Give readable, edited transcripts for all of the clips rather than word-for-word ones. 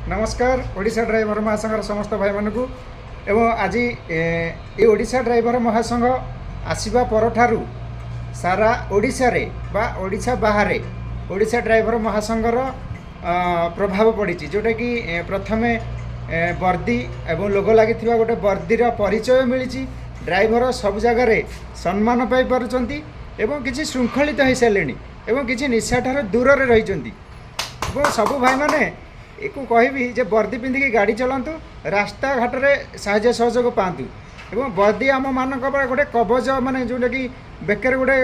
ନମସ୍କାର ଓଡ଼ିଶା ଡ୍ରାଇଭର ମହାସଂଘର ସମସ୍ତ ଭାଇମାନଙ୍କୁ। ଏବଂ ଆଜି ଏ ଓଡ଼ିଶା ଡ୍ରାଇଭର ମହାସଂଘ ଆସିବା ପରଠାରୁ ସାରା ଓଡ଼ିଶାରେ ବା ଓଡ଼ିଶା ବାହାରେ ଓଡ଼ିଶା ଡ୍ରାଇଭର ମହାସଂଘର ପ୍ରଭାବ ପଡ଼ିଛି, ଯେଉଁଟାକି ପ୍ରଥମେ ବର୍ଦ୍ଦି ଏବଂ ଲୋଗୋ ଲାଗିଥିବା ଗୋଟେ ବର୍ଦ୍ଦିର ପରିଚୟ ମିଳିଛି। ଡ୍ରାଇଭର ସବୁ ଜାଗାରେ ସମ୍ମାନ ପାଇପାରୁଛନ୍ତି ଏବଂ କିଛି ଶୃଙ୍ଖଳିତ ହୋଇସାରିଲେଣି ଏବଂ କିଛି ନିଶାଠାରୁ ଦୂରରେ ରହିଛନ୍ତି। ଏବଂ ସବୁ ଭାଇମାନେ ଏକୁ କହିବି ଯେ ବର୍ଦ୍ଦି ପିନ୍ଧିକି ଗାଡ଼ି ଚଲାନ୍ତୁ, ରାସ୍ତାଘାଟରେ ସାହାଯ୍ୟ ସହଯୋଗ ପାଆନ୍ତୁ। ଏବଂ ବର୍ଦ୍ଦି ଆମମାନଙ୍କ ପାଇଁ ଗୋଟେ କବଜ, ମାନେ ଯେଉଁଟାକି ବେକରେ ଗୋଟେ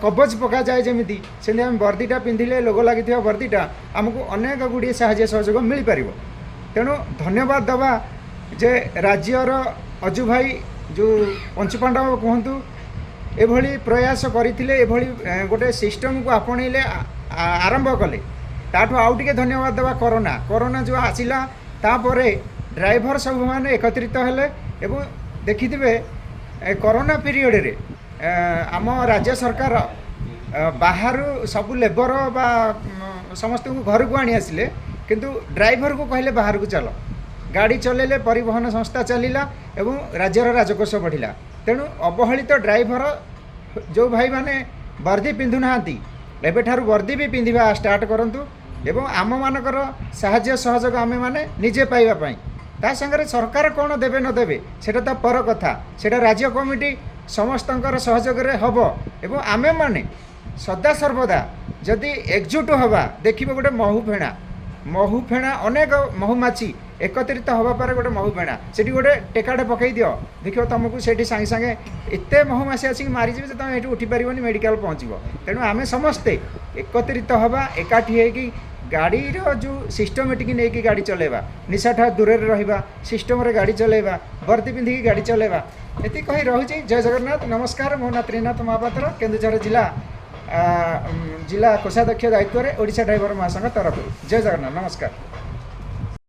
କବଜ ପକାଯାଏ ଯେମିତି, ସେମିତି ଆମେ ବର୍ଦ୍ଦିଟା ପିନ୍ଧିଲେ, ଲୋଗୋ ଲାଗିଥିବା ବର୍ଦ୍ଦିଟା ଆମକୁ ଅନେକ ଗୁଡ଼ିଏ ସାହାଯ୍ୟ ସହଯୋଗ ମିଳିପାରିବ। ତେଣୁ ଧନ୍ୟବାଦ ଦେବା ଯେ ରାଜ୍ୟର ଅଜୁ ଭାଇ, ଯେଉଁ ପଞ୍ଚୁପାଣ୍ଡବ କୁହନ୍ତୁ, ଏଭଳି ପ୍ରୟାସ କରିଥିଲେ, ଏଭଳି ଗୋଟେ ସିଷ୍ଟମକୁ ଆପଣେଇଲେ, ଆରମ୍ଭ କଲେ। ତାଠୁ ଆଉ ଟିକେ ଧନ୍ୟବାଦ ଦେବା କରୋନା। କରୋନା ଯେଉଁ ଆସିଲା, ତାପରେ ଡ୍ରାଇଭର ସବୁମାନେ ଏକତ୍ରିତ ହେଲେ। ଏବଂ ଦେଖିଥିବେ ଏ କରୋନା ପିରିୟଡ଼ରେ ଆମ ରାଜ୍ୟ ସରକାର ବାହାରୁ ସବୁ ଲେବର ବା ସମସ୍ତଙ୍କୁ ଘରକୁ ଆଣି ଆସିଲେ, କିନ୍ତୁ ଡ୍ରାଇଭରକୁ କହିଲେ ବାହାରକୁ ଚାଲ। ଗାଡ଼ି ଚଲେଇଲେ ପରିବହନ ସଂସ୍ଥା ଚାଲିଲା ଏବଂ ରାଜ୍ୟର ରାଜକୋଷ ବଢ଼ିଲା। ତେଣୁ ଅବହେଳିତ ଡ୍ରାଇଭର ଯେଉଁ ଭାଇମାନେ ବର୍ଦ୍ଦି ପିନ୍ଧୁନାହାନ୍ତି, ଏବେଠାରୁ ବର୍ଦ୍ଦି ବି ପିନ୍ଧିବା ଷ୍ଟାର୍ଟ କରନ୍ତୁ ଏବଂ ଆମମାନଙ୍କର ସାହାଯ୍ୟ ସହଯୋଗ ଆମେମାନେ ନିଜେ ପାଇବା ପାଇଁ, ତା ସାଙ୍ଗରେ ସରକାର କ'ଣ ଦେବେ ନ ଦେବେ ସେଇଟା ତ ପର କଥା, ସେଇଟା ରାଜ୍ୟ କମିଟି ସମସ୍ତଙ୍କର ସହଯୋଗରେ ହେବ। ଏବଂ ଆମେମାନେ ସଦା ସର୍ବଦା ଯଦି ଏକଜୁଟ ହେବା, ଦେଖିବ ଗୋଟେ ମହୁ ଫେଣା, ମହୁ ଫେଣା, ଅନେକ ମହୁମାଛି ଏକତ୍ରିତ ହେବା ପରେ ଗୋଟେ ମହୁ ଫେଣା, ସେଠି ଗୋଟେ ଟେକାଟେ ପକାଇ ଦିଅ, ଦେଖିବ ତୁମକୁ ସେଇଠି ସାଙ୍ଗେ ସାଙ୍ଗେ ଏତେ ମହୁମାଛି ଆସିକି ମାରିଯିବେ ଯେ ତୁମେ ଏଠି ଉଠିପାରିବନି, ମେଡ଼ିକାଲ ପହଞ୍ଚିବ। ତେଣୁ ଆମେ ସମସ୍ତେ ଏକତ୍ରିତ ହେବା, ଏକାଠି ହେଇକି ଗାଡ଼ିର ଯେଉଁ ସିଷ୍ଟମେଟିକ୍ ନେଇକି ଗାଡ଼ି ଚଲେଇବା, ନିଶାଠା ଦୂରରେ ରହିବା, ସିଷ୍ଟମରେ ଗାଡ଼ି ଚଲେଇବା, ବର୍ଦ୍ଦି ପିନ୍ଧିକି ଗାଡ଼ି ଚଲେଇବା, ଏତିକି କହି ରହୁଛି। ଜୟ ଜଗନ୍ନାଥ। ନମସ୍କାର। ମୋ ନାଁ ତ୍ରିନାଥ ମହାପାତ୍ର, କେନ୍ଦୁଝର ଜିଲ୍ଲା କୋଷାଧ୍ୟକ୍ଷ ଦାୟିତ୍ୱରେ ଓଡ଼ିଶା ଡ୍ରାଇଭର ମହାସଂଘ ତରଫରୁ। ଜୟ ଜଗନ୍ନାଥ, ନମସ୍କାର।